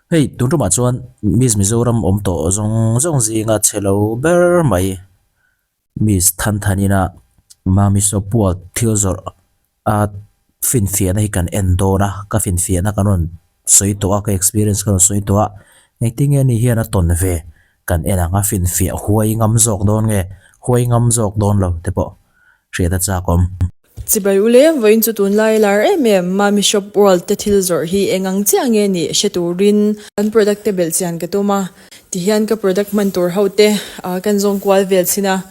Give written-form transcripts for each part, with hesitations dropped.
Hei tun tumah chuan Miss Mizoram awm tawh zawng zawng zinga che lo ber mai Miss Thanthanina Mami Sawpual thil zawrh a finfiahna hi kan en dawn a, ka finfiahna kan rawn sawi tawh a, ka experience ka rawn sawi tawh a, engtin nge ni hian a tawn ve kan en ang a, finfiah huai ngam zawk dawn nge huai ngam zawk dawn lo te pawh hriat a chak awm. Chibai ule, vawiin chu tunlai lar em em Mami Shop World te thil zawrh hi eng ang chiah nge nih hre turin kan product te belh chian ka tum a, tihian ka product hman tur ho te kan zawng kual vel chhin a,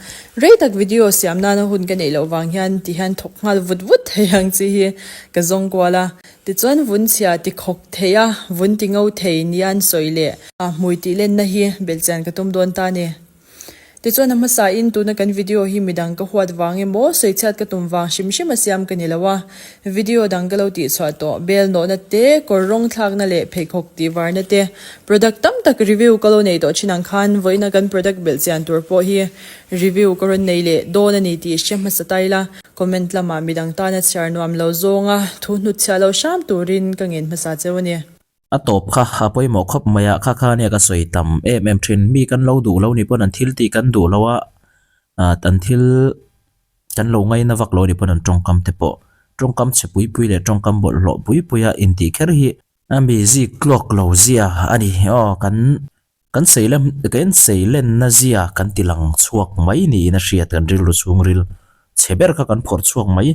rei tak video siam nana hun ka neih loh vang hian tihian thawk nghal vut vut thei ang chi hi ka zawng kual a, tichuan vun chhia ti khawk thei a, vun ti ngo thei nia an sawi leh hmui tih lenna hi belh chian ka tum dawn ta a ni. Tichuan a hmasa in tuna kan video hi midang ka huat vang emaw sawichhiat ka tum vang hrim hrim a siam ka ni lo a, video dang ka lo tihchhuah tawh, bel nawhna te, kawr rawng thlakna leh pheikhawk tih varna te, product tam tak review ka lo nei tawh thin ang khan vawiina kan product belh chian tur pawh hi review ka rawn nei leh dawn a ni tih hre hmasa ta ila, comment lamah midang tana chhiar nuam lo zawnga thu hnutchhiah lo hram turin ka ngen hmasa cheu a ni. A tawp kha a pawimawh khawp mai a, kha kha nia ka sawi tam em em thin. Mi kan lo duh lo ni pawn an thil tih kan duh lo a, ah an thil kan lo ngaina vak lo ni pawn an tawngkam te pawh tawngkam chhe pui pui leh tawngkam bawlhhlawh pui pui a intih kher hi a mi zik tluak lo zia a ni aw kan Kan seilem kan seilenna zia kan ti lang chhuak mai niin a hriat, kan rilru chhungril chhe ber kha kan phawrh chhuak mai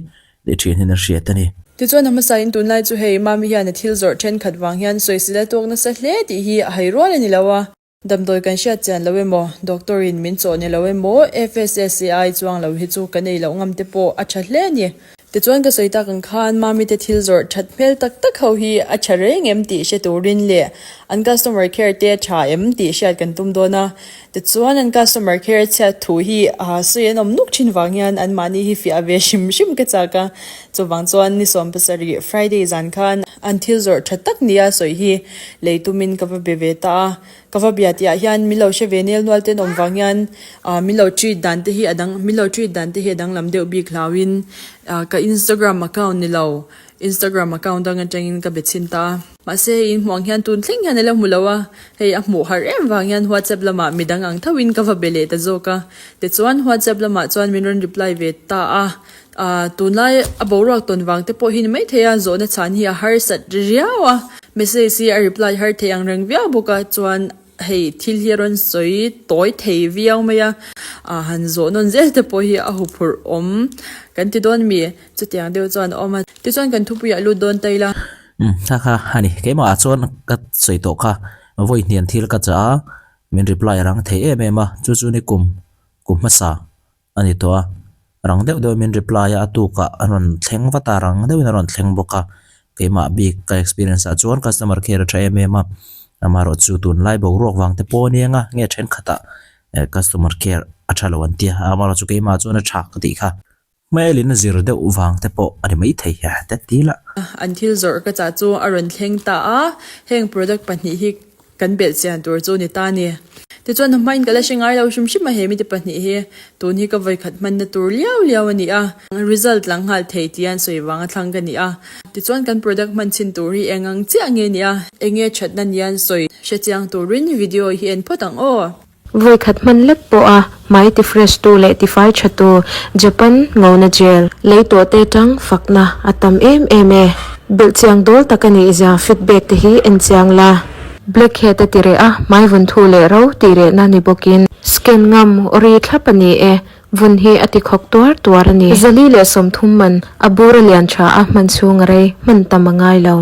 leh thin hian a hriat a ni. Tichuan a hmasa in tunlai chu hei Mami hian a thil zawrh thenkhat vang hian sawisel a tawk nasa hle tih hi a hai rual a ni lo a. Damdawi kan hriat chian lo emaw, doctor in min chawh ni lo emaw, FSSAI chuang lo hi chu kan ei loh ngam te pawh a tha hle a ni. Tichuan ka sawi tak ang khan Mami te thil zawrh that hmel tak tak ho hi a tha reng em tih hre turin leh an customer care te a tha em tih hriat kan tum dawn a. Tichuan an customer care chhiat thu hi sawi an awm nuk thin vang hian an mahni hi fiah ve hrim hrim ka chak a. Chuvang chuan ni 17 Friday zan khan an thil zawrh tha tak nia sawi hi lei tumin ka va be ve ta a. Ka va bia tihah hian min lo hre ve nel nual ten awm vang hian ah min lo treat dan te hi a dang min lo treat dan te hi a danglam deuh bik hlauhin ah ka Instagram account ni lo Instagram account dang atangin ka be chhin ta a. Mahse hei in hmuh ang hian tun thleng hian a la hmu lo a, hei a hmuh harh em vang hian WhatsApp lamah midang ang thoin ka va be leh ta zawk a. Tichuan WhatsApp lamah chuan min rawn reply ve ta a. Ahh tunlai a boruak tawn vang te pawh hi ni maithei a, zawhna chhan hi a harsat riau a, message hi a reply har thei ang reng viau bawk a, chuan hei thil hi a rawn sawi tawi thei viau mai a, ahh han zawh nawn zel te pawh hi a huphurh awm kan ti dawn mi, chutiang deuh chuan a awm a, tichuan kan thupuiah lut dawn ta ila. Umm kha kha a ni, keimahah chuan ka sawi tawh kha, vawi hnian thil ka chah a, min reply a rang thei em em a, chu chu ni kum kum hmasa a ni tawh a, rang deuh deuhin min reply a, a tukah a rawn thleng vat a, rang deuhin a rawn thleng bawk a, keimah bik ka experience ah chuan customer care a tha em em a, amaherawh chu tunlai boruak vang te pawh a ni ang a, nge thenkhatah eh customer care a tha lo an tia, amaherawh chu keimah chuan a tha ka tih kha. Hmelin a zir deuh vang te pawh a ni maithei a, te ti la. An thil zawrh ka chah chu a rawn thleng ta a, heng product pahnih hi Kan belh chian tur chu ni ta ni. Tichuan a hmain ka la hre ngai lo hrim hrim a he mite pahnih hi tun hi ka vawikhat hmanna tur liau liau a ni a, result lang nghal thei tia an sawi vanga thlang ka ni a. Tichuan kan product hman chhin tur hi eng ang chiah nge ni a, enge thatna nia an sawi hre chiang turin video hi en phawt ang aw. Vawikhat hman lek pawh a hmai ti fresh tu leh ti fai tha tu Japan ngona gel lei tawh te tang fakna a tam em em e. Belh chiang dawl tak a nih zia feedback te hi en chiang la. Black head a ti reh a, hmai vun thu leh ro tih rehna ni bawkin. Scan ngam ri thlap a ni e, vun hi a ti khawk tuar tuar a ni. 430 man a bur a lian tha a hman chhung a rei hman tam a ngai lo.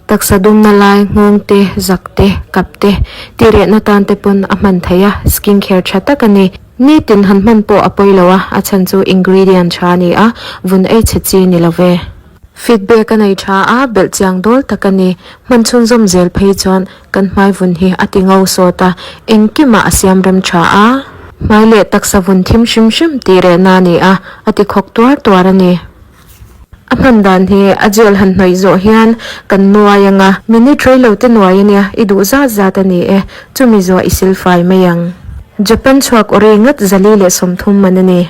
Taksa dumna lai, nghawng te, zak te, kap te, tih rehna tan te pawn a hman theih a, skin care tha tak a ni. Nitin han hman pawh a pawi lo a, a chhan chu ingredient tha a ni a, vun ei chhe chi ni lo ve. Feedback a nei tha a, belh chiang dawl tak a ni. Hman chhunzawm zel phei chuan kan hmai vun hi a ti ngo sawt a, engkimah a siam rem tha a. Hmai leh taksa vun thim hrim hrim tih rehna a ni a, a ti khawk tuar tuar a ni. A hman dan hi a gel han hnawih zawh hian kan nuai ang a, minute rei lo te nuai a nia, i duh zat zat a ni e, chumi zuah i sil fai mai ang. Japan chhuak ori ngat 430 man a ni.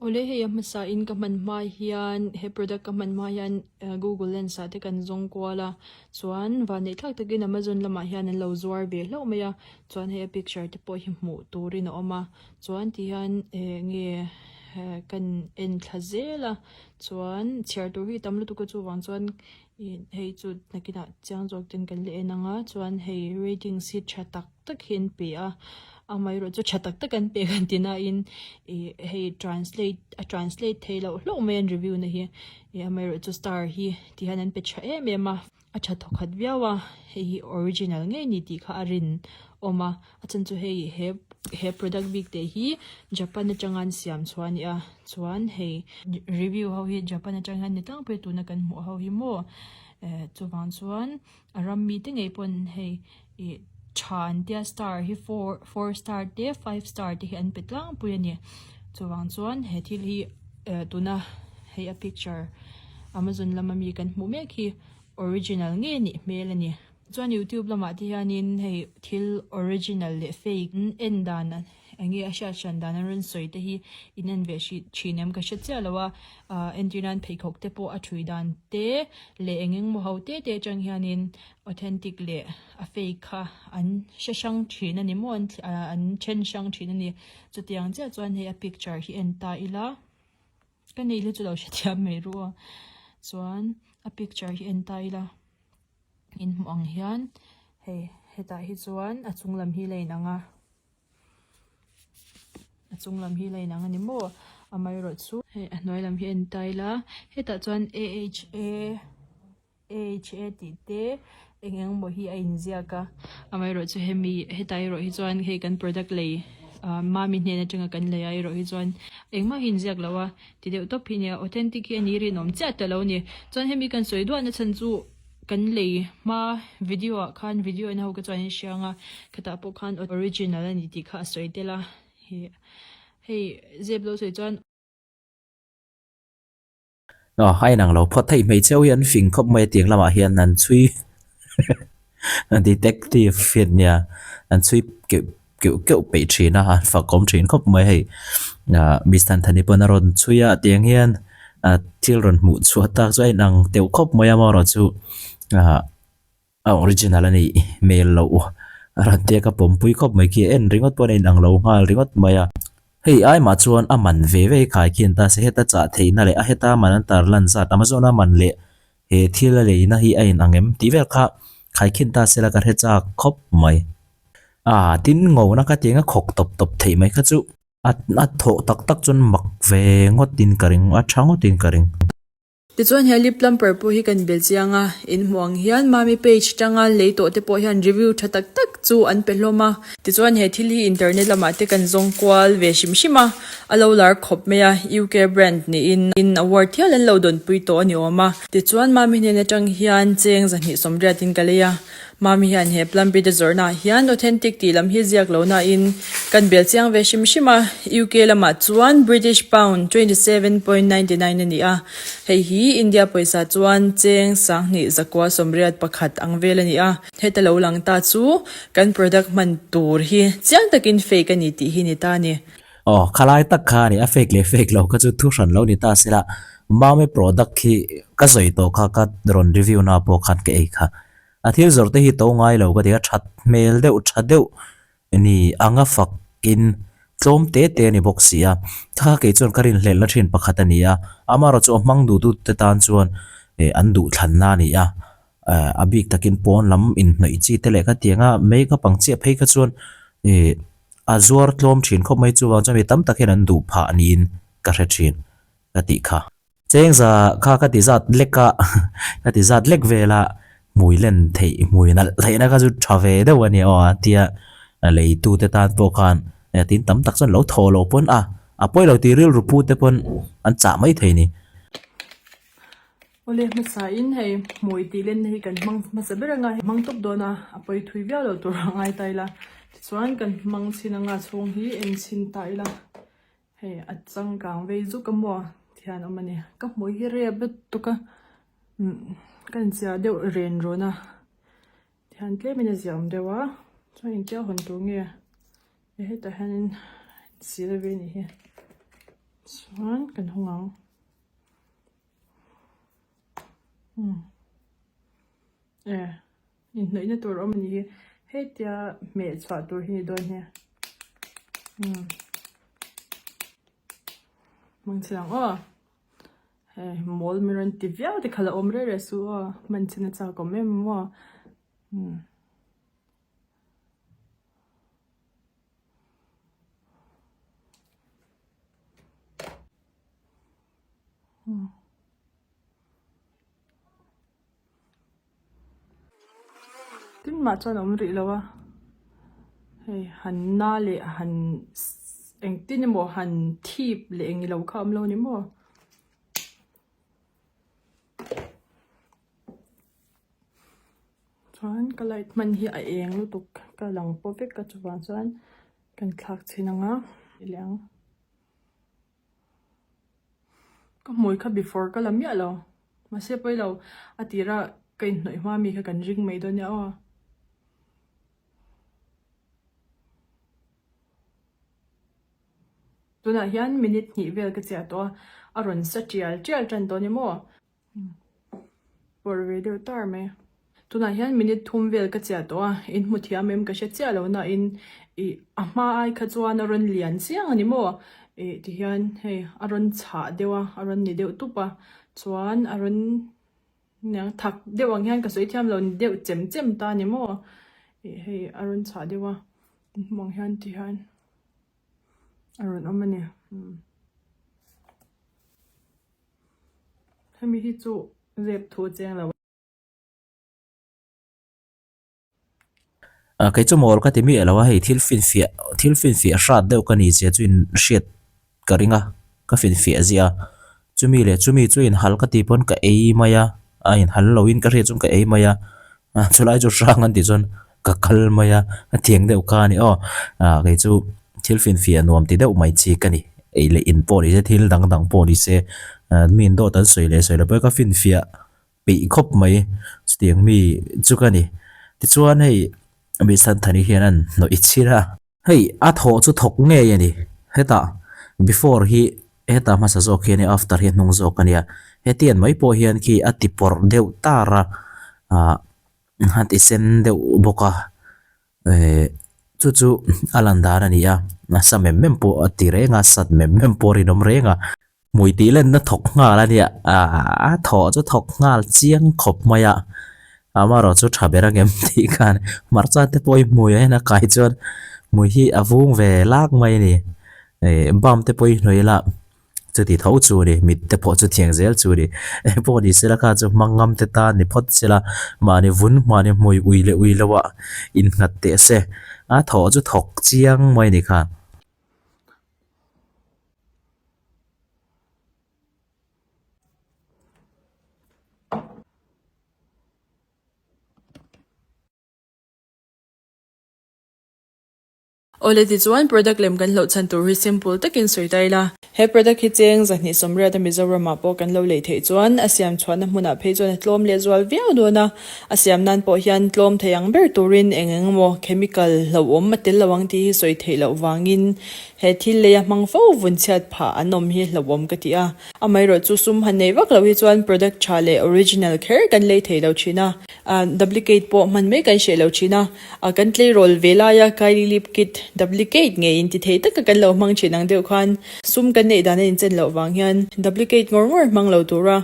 Awle hei a hmasa in ka hman hma hian he product ka hman hma hian google lens ah te kan zawng kual a chuan vanneih thlak takin amazon lamah hian an lo zuar ve hlauh mai a chuan hei a picture te pawh hi hmuh turin a awm a chuan ti hian eng nge kan en thla zel a chuan chhiar tur hi tam lutuk a chuvang chuan ih hei chu nakinah chiang zawk ten kan la en ang a chuan hei ratings hi tha tak tak hi an pe a amaherawhchu tha tak tak an pek an ti nain ih hei translate a translate theih loh hlauh mai an review na hi ih amaherawhchu star hi ti hian an pe tha em em a a tha thawkhat viau a hei hi original ngei ni tih kha a rin awm a a chhan chu hei he he product bik te hi Japan atanga an siam chhuah a ni a chuan hei review ho hi Japan atang hian ni tlangpui tuna kan hmuh ho hi maw eh chuvang chuan. A ram mite ngei pawn hei ih tha an tia star hi four four star te five star te hi an pe tlangpui a ni chuvang chuan he thil hi eh tuna hei a picture amazon lama mi kan hmuh mek hi original ngei a nih hmel a ni chuan youtube lamah te hianin hei thil original leh fake en dan eng nge a hriat hran dan an rawn sawi te hi in en ve hrih thin em ka hre chiah lo a ah entir nan pheikhawk te pawh a thui dan te leh eng eng maw ho te te atang hianin authentic leh a fake kha an hre hrang thin a ni maw an ah an then hrang thin a ni chutiang chiah chuan hei a picture hi en ta ila ka nei hi chu lo hrethiam mai ru a chuan a picture hi en ta ila. In hmuh ang hian hei hetah hi chuan a chung lam hi la in ang a a chung lam hi la in ang a ni maw amaherawh chu hei a hnuai lam hi a en ta ila hetah chuan a h a a h a tih te eng eng emaw hi a inziak a amaherawh chu hemi hetah erawh hi chuan hei kan product lei ah mami hnen atanga kan lei ah erawh hi chuan engmah hi a inziak lo a ti deuh tawp hi a nia authentic hi a ni rinawm chiah ta lo a ni chuan hemi kan sawi duahna chhan chu. Kan lei hma video ah khan video en ho ka chuan in hriang a khatah pawh khan original a ni tih kha a sawi tel a hih hei zep lo sawi chuan. Aw a inang lo phawt theih hmeichhe ho hi an fing khawp mai a tiang lamah hian an chhui detective hi ania an chhui keuh keuh keuh peih thin a an fakawm thin khawp mai hei ah miss Thanthani pawn a rawn chhui a tiang hian ah thil rawn hmuh chhuah tak chu a inang deuh khawp mai a amaherawhchu ah a original a nih hmel loh a rawn tia ka pawmpui khawp mai khi a en ringawt pawh a inang lo nghal ringawt mai a hei ai mah chuan a man ve ve hi khai khian ta se heta chah theihna leh a heta man an tar lan zat amazon a man leh he thil a leina hi a inang em tih vel kha khaikhin ta sela ka hre chak khawp mai. A tin ngona ka tiang a khawk tawp tawp theih mai kha chu a a thawh tak tak chuan mak ve ngawtin ka ring a tha ngawtin ka ring. Tichuan he lip plumper pawh hi kan bel chiang a, in hmuh ang hian Mami page tanga lei tawh te pawh hian review tha tak tak chu an pe hlawm a. Tichuan he thil hi internet lamah te kan zawng kual ve hrim hrim a, a lo lar khawp mai a, UK brand niin in award hial an lo dawnpui tawh a ni awm a. Tichuan Mami hnen atang hian cheng zahnih sawmriatin ka lei a, Mami hian he Plumbit a zawrhnaah hian authentic tih lam hi ziak lo nain kan bel chiang ve hrim hrim a, UK lamah chuan British Pound 27.99 a ni a, hei hi India pawisa chuan cheng sanghnih zakua sawmriat pakhat ang vel a ni a, heta lo lang ta chu kan product hman tur hi chiang takin fake a ni tih hi ni ta a ni. Aw, khalai tak kha a ni, a fake leh fake lo kha chu thu hran lo ni ta sela, Mami product hi ka sawi tawh kha ka rawn review na pawh khan ka ei kha. A thil zawrh te hi to ngai lo ka ti a, that hmel deuh tha deuh ni anga fak in tlawm te te a ni bawk si a, kha kei chuan ka rinhlelhna thin pakhat a ni a, amaherawhchu a hmang duh tu te tan chuan eh an duh thlanna a ni a, eh a bik takin pawn lam inhnawih chi te leh khatiang a makeup ang chiah phei kha chuan eh a zuar tlawm thin khawp mai chuvang chuan mi tam tak hian an duh phah niin ka hre thin ka tih kha. Chengza kha ka ti zat lek a, ka ti zat lek vel a, hmui len theih, hmui nalh theihna kha chu tha ve deuh a ni aw a tia leitu te tan pawh khan tin tam tak chuan lo thaw lo pawn a, a pawi lo tih rilru pu te pawn an chah mai thei ni. Awle hmasa in hei hmui tih lenna hi kan hmang hmasa ber anga hmang tawp dawn a, a pawi thui viau lo tur a ngai ta ila, tichuan kan hmang chhin anga chhung hi en chhin ta ila. Hei a changkang vei zuk a maw thian awm a ni. Ka hmui hi rep lutuk a ka inchhiar deuh ren rawn a tihian tlemin a ziah awm deuh a chuan engtia hawn tur nge hetah hianin sir a ve a nih hi. Chuan kan hawng ang. Umm e inhnawihna tur a awm a ni hi hetia hmeh chhuah tur hi ni dawn hi umm hmang chhe ang aw hei mawl mi rawn ti viau te kha la awm reng reng suh aw hman chhin a chak awm em em aw umm. Tin mah chuan a awm rih lo a, hei han na leh han engtin emaw han thip leh eng ilo kha a awm lo a ni maw. Chuan ka light hman hi a eng lutuk ka lang pawh vek a chuvang chuan kan thlak chhin ang a ti leh ang. Ka hmui kha before ka la miah lo mahse pawi lo a tira ka inhnawih hma mi kha kan ring mai dawn nia aw. Tunah hian minute hnih vel ka chiah tawh a a rawn sa tial tial tan tawh a ni maw. Pawrh ve deuh tar mai. Tunah hian minute thum vel ka chiah tawh a, in hmu thiam em ka hre chiah lo na in ih a hma ai kha chuan a rawn lian chiang a ni maw? Ih ti hian hei a rawn chhah deuh a, a rawn ni deuh tup a, chuan a rawn niang thak deuh ang hian ka sawi thiam lo ni deuh chem chem ta a ni maw? Ih hei a rawn chhah deuh a, in hmu ang hian ti hian a rawn awm a ni. Hemi hi chu zep thu a cheng lo. Ah kei chu mawl ka ti miah lo a, hei thil finfiah thil finfiah hrat deuh ka ni zia chu in hriat ka ring a, ka finfiah ziah a, chumi leh chumi chu in hal ka tih pawn ka ei mai a, a in hal lo in ka hriat chuan ka ei mai a, ah chulai chu hrang an tih chuan ka kal mai a, a thiang deuh kha a ni aw, ah kei chu thil finfiah nuam ti deuh mai chi ka ni, ei leh in pawh ni se thil dang dang pawh ni se ah mi in dawt an sawi leh sawi lo pawh hi ka finfiah peih khawp mai chutiang mi chu ka ni tichuan hei mi Santhani hian an hnawih chhir a. Hei a thawh chu thawk ngei a ni hetah before hi heta hmasa zawk hi a nia after hi a hnung zawk a nia hetiang mai pawh hian khi a ti pawrh deuh tar a ah a ti sen deuh bawk a eh chu chu a lan dan a ni a a sa mem mem pawh a ti reng a sat mem mem pawh a rinawm reng a hmui tih lenna thawk nghal a nia ah a thawh chu thawk nghal chiang khawp mai a amaherawh chu tha ber angem tih khan hmarcha te pawh hi hmui ah hian a kai chuan hmui hi a vung ve lak mai a ni eh bam te pawh hi hnawih ila Chuti tho chu a ni, mit te pawh chu thiang zel chu a ni. Eng pawh ni sela kha chu hmang ngam te tan ni phawt sela, mahni vun mahni hmui ui leh ui lo ah innghat teh se. A thawh chu thawk chiang mai a ni kha. Awle tichuan product lem kan hloh chhan tur hi simple takin sawi ta ila. He product hi cheng 280 a Mizoramah pawh kan lo lei theih chuan a siam chhuahna hmunah phei chuan a tlawm leh zual viau dawn a, a siam nan pawh hian tlawm thei ang ber turin eng eng emaw chemical hlauhawm a tel lo ang tih hi sawi theih loh vangin he thil leia hmang fo vun chhiat phah an awm hi hlauhawm ka ti a. Amaherawh chu sum han nei vak loh hi chuan product tha leh original kher kan lei thei lo thin a, duplicate pawh hman mai kan hreh lo thin a. A kan tleirawl ve laia Kylie lip kit duplicate ngei inti thei taka kan lo hmang thin ang deuh khan sum kan neih dan a inchen loh vang hian duplicate ngawr ngawr hmang lo tura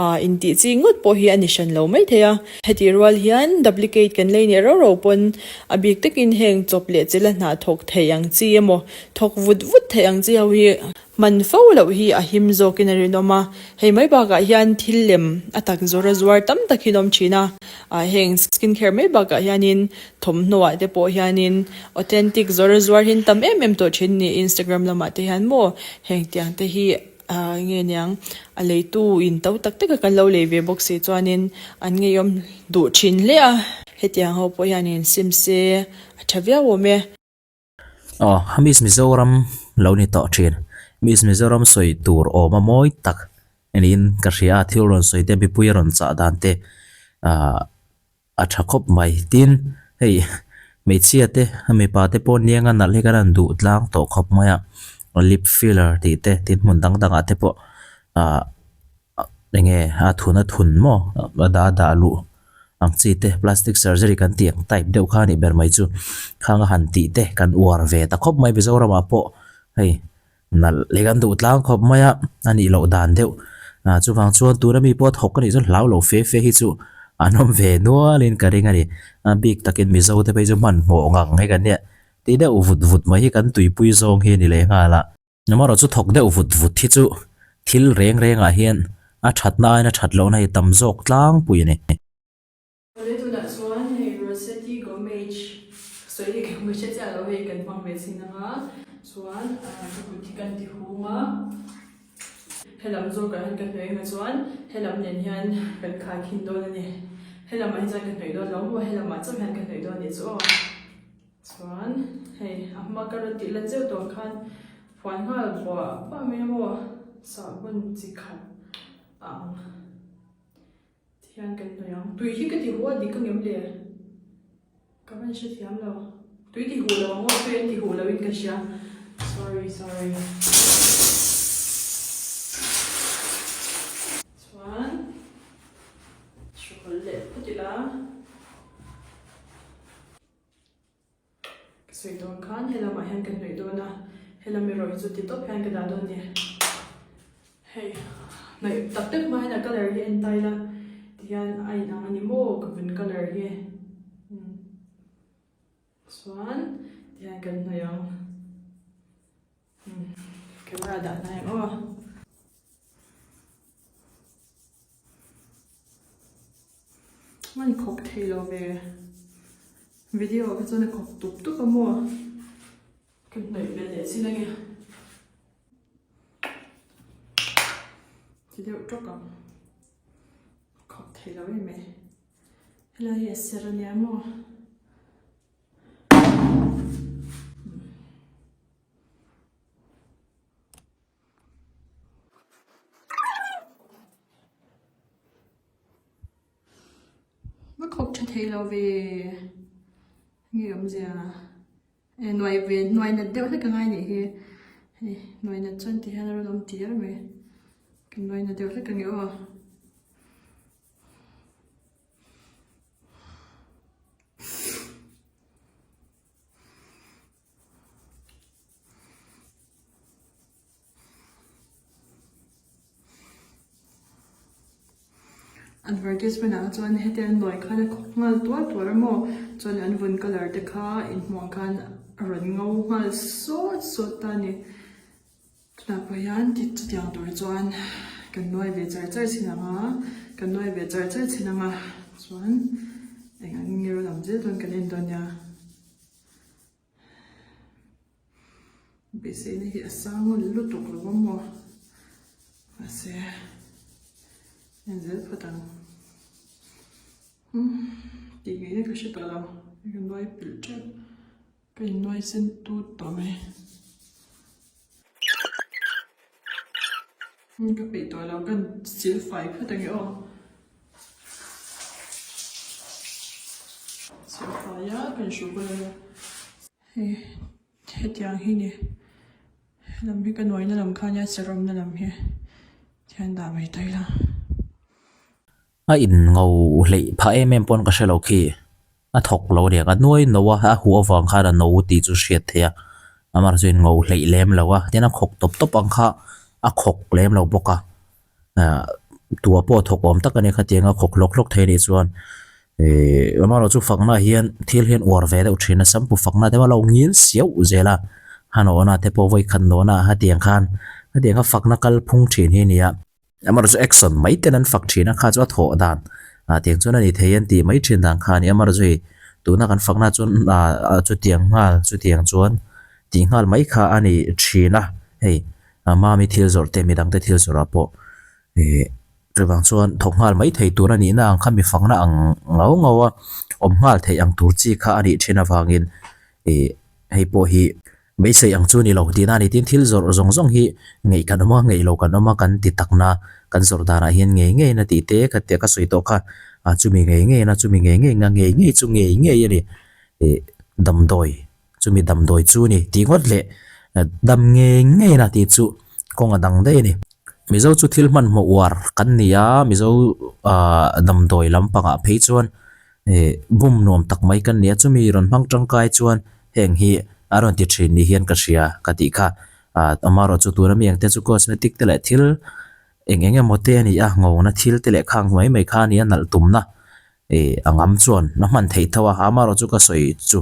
a intih chi ngawt pawh hi a ni hran lo mai thei a. Hetih rual hian duplicate kan lei nih rau rau pawn a bik takin heng chawp leh chela hna thawk thei ang chi emaw thawk vut vut thei ang chi ho hi Hman fo loh hi a him zawkin a rinawm a, hei mai bakah hian thil lem a tak zawr a zuar tam tak hi an awm thin a, ah heng skin care mai bakah hianin thawmhnaw ah te pawh hianin authentic zawr a zuar hi an tam em em tawh thin a ni Instagram lamah te hian maw heng tiang te hi ah nge niang a leitu in to tak tak a kan lo lei ve bawk si chuanin an ngeiawm duh thin hle a, hetiang ho pawh hianin sim se a tha viau awm e. Aw Miss Mizoram lo ni tawh thin. Miss Mizoram sawi tur awm a mawi tak niin ka hria a, thil rawn sawi te mipui a rawn chah dan te ahh a tha khawp mai. Tin, hei hmeichhia te mipa te pawh niang a nalh hi kan han duh tlang tawh khawp mai a. Lip filler tih te tin hmun dang dangah te pawh ah eng nge a thun a thun maw a dah a dah luh ang chi te plastic surgery kan tih ang type deuh kha a nih ber mai chu khang a han tih te kan uar ve ta khawp mai Mizoramah pawh hei nalh leh kan duh tlang khawp mai a a nih loh dan deuh ah chuvang chuan tuna mi pawh thawk a nih chuan hlau lo fe fe hi chu an awm ve nualin ka ring a ni a bik takin Mizo te phei chu hmanhmawh ngang hi kan nia. Tih deuh vut vut mai hi kan tuipui zawng hi a ni leh nghal a. Amaherawh chu thawk deuh vut vut hi chu thil reng rengah hian a thatna aiin a that lohna hi tam zawk tlangpui a ni. Awle tunah chuan hei Rossetti Gomage sawi dik em ka hre chiah lo hei kan hmang ve chin anga chuan ka kut hi kan ti hung a helam zawkah hian ka hnawih anga chuan helam nen hian kan khaikhin dawn a ni helamah hi chuan ka hnawih dawn lo maw helamah chauh hian ka hnawih dawn a nih chu aw. Chuan hei a hma ka rawn tih lan zeuh tawh ang khan phuan nghal buah buah mai a maw sahbawn chi khat a ang ti hian kan hnawih ang tui hi ka ti huh a dik ang em le ka van hre thiam lo tui ti huh lo ang aw tui an ti huh lo in ka hria sorry sorry chuan hruhawlh leh phawt ila. Ka sawi dawn khan helamah hian ka hnawih dawn a, helam erawh hi chu ti tawp hian ka dah dawn a ni. Hei hnawih tak tak hma hian a colour hi en ta ila tihian a inang a ni maw ka vun colour hi umm chuan tihian kan hnawih ang umm camera dah hnai ang aw. An khawk thei lo ve video ah kha chuan a khawk tup tup a maw ka hnawih ve leh chin ange ti deuh tawk ang khawk thei lo em mai helai hi a ser ania maw. Va khawp tha thei lo ve nge awmzia e nuai ve nuai nat deuh hlek a ngai nih hi hei nuai nat chuan ti hian a rawn awm tir mai ka nuai nat deuh hlek ang e aw. Advertisement ah chuan heti an nawi khan a khawk nghal tuar tuar a maw chuan an vun colour te kha inhmuh ang khan a rawn ngo nghal sawt sawt ta a ni tunah pawh hian ti chutiang tur chuan kan nuai ve char char chin ang a kan nuai ve char char chin ang a chuan eng ang nge rawn awm zel dawn kan en dawn nia. Beiseina hi a sang lutuk lo a maw mahse en zel phawt ang umm tih ngei na ka hre tawh lo ka nuai pilh teuh ka innuai sen tut tawh mai. Ka peih tawh lo ka sil fai phawt ange aw. Sil fai a kan hru bawlh a nia. Hei hetiang hi ni helam hi ka nuaina lam kha ania serawmna lam hi tihian dah mai ta ila. A in ngo hleih phah em em pawn ka hre lo khi. A thawk lo aniang a nuai no a, a huh avang khan a no tih chu hriat theih a, amaherawhchu chu in ngo hleih lem lo a, tin a khawk tawp tawp ang kha a khawk lem lo bawk a, ah tua pawh thawk awm tak a nia khatiang a khawk hlawk hlawk thei anih chuan ihh amaherawhchu fakna hian thil hian uar ve deuh thin a sampu fakna te pawh a lo ngil siauh zel a, a nawhna te pawh vawikhat nawhna ah hetiang khan hetiang kha fakna kalphung thin hi a ni a. Amaherawhchu action mai ten an fak thin a, kha chu a thawh dan ah tiang chuan a ni thei an tih mai thin dan kha a ni. Amaherawhchu hei tuna kan fakna chuan ah chutiang nghal chutiang chuan tih nghal mai kha a ni thin a, hei mami thil zawrh te midang te thil zawrh ah pawh ih chuvang chuan thawk nghal mai thei tur a nihna ang kha mi fakna ang ngau ngau a awm nghal theih ang tur chi kha a nih thin avangin ih hei pawh hi. Beisei ang chu ni lo tihna a ni. Tin, thil zawrh zawng zawng hi ngeih kan awm a, ngeih lo kan awm a, kan ti takna kan zawrh danah hian ngei ngeiin a tih te ka tia ka sawi tawh kha, ah chumi ngei ngeiin a, chumi ngei ngeiin a, ngei ngei chu ngei ngei a ni. Ih damdawi, chumi damdawi chu ni tih ngawt leh. Dam ngei ngei na tih chu kawng a dang daih a ni. Mizo chu thil hmanhmawh uar kan ni a, Mizo ah damdawi lampangah phei chuan ih bum nuam tak mai kan ni a, chumi rawn hmang tangkai chuan heng hi a rawn ti thin ni hian ka hria ka tih kha. Ah amaherawh chu tuna mi engte chu cosmetic te leh thil eng eng emaw te a ni a, ngona thil te leh khang mai mai kha a ni a nalh tumna. Ih a ngam chuan a hman theih tho a, amaherawh chu ka sawi chu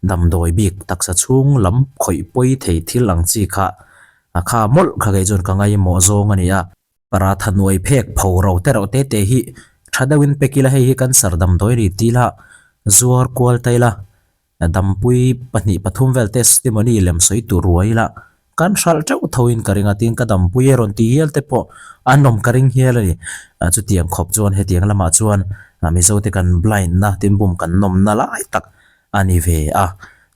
damdawi bik taksa chhung lam khawih pawi thei thil ang chi kha a kha mawlh kha kei chuan ka ngaimawh zawng a ni a. Paratha nuai phek pho ro te reuh te te hi tha deuhin pek ila hei hi cancer damdawi a ni tih ila zuar kual ta ila. Dampui pahnih pathum vel testimony lem sawi tur ruai ila kan hralh teuh tho in ka ring a tin ka dampui e rawn ti hial te pawh an awm ka ring hial a ni. Chutiang khawp chuan hetiang lamah chuan Mizo te kan blind na tin bum kan nawmna lai tak a ni ve a.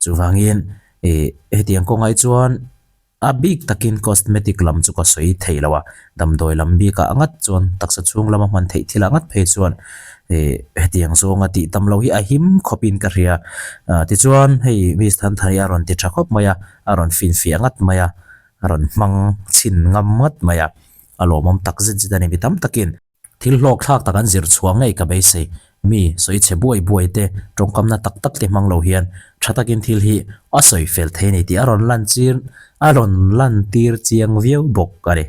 Chuvangin ih hetiang kawngah hi chuan A bik takin cosmetic lam chu ka sawi thei lo a, damdawi lam bikah ngat chuan taksa chhung lama hman theih thilah ngat phei chuan ih hetiang zawnga tih tam lo hi a him khawpin ka hria. Tichuan hei Miss Thanthani a rawn ti tha khawp mai a, a rawn finfiah ngat mai a, a rawn hmang chhin ngam ngat mai a, a lawmawm tak zet zet a ni mi tam takin. Thil hlawk thlak tak an zir chhuah ngei ka beisei. Mi sawi chhe buai buai te, tawngkamna tak tak te hmang lo hian tha takin thil hi a sawi fel thei a ni tih a rawn lan chir a rawn lan tir chiang viau bawk a ni.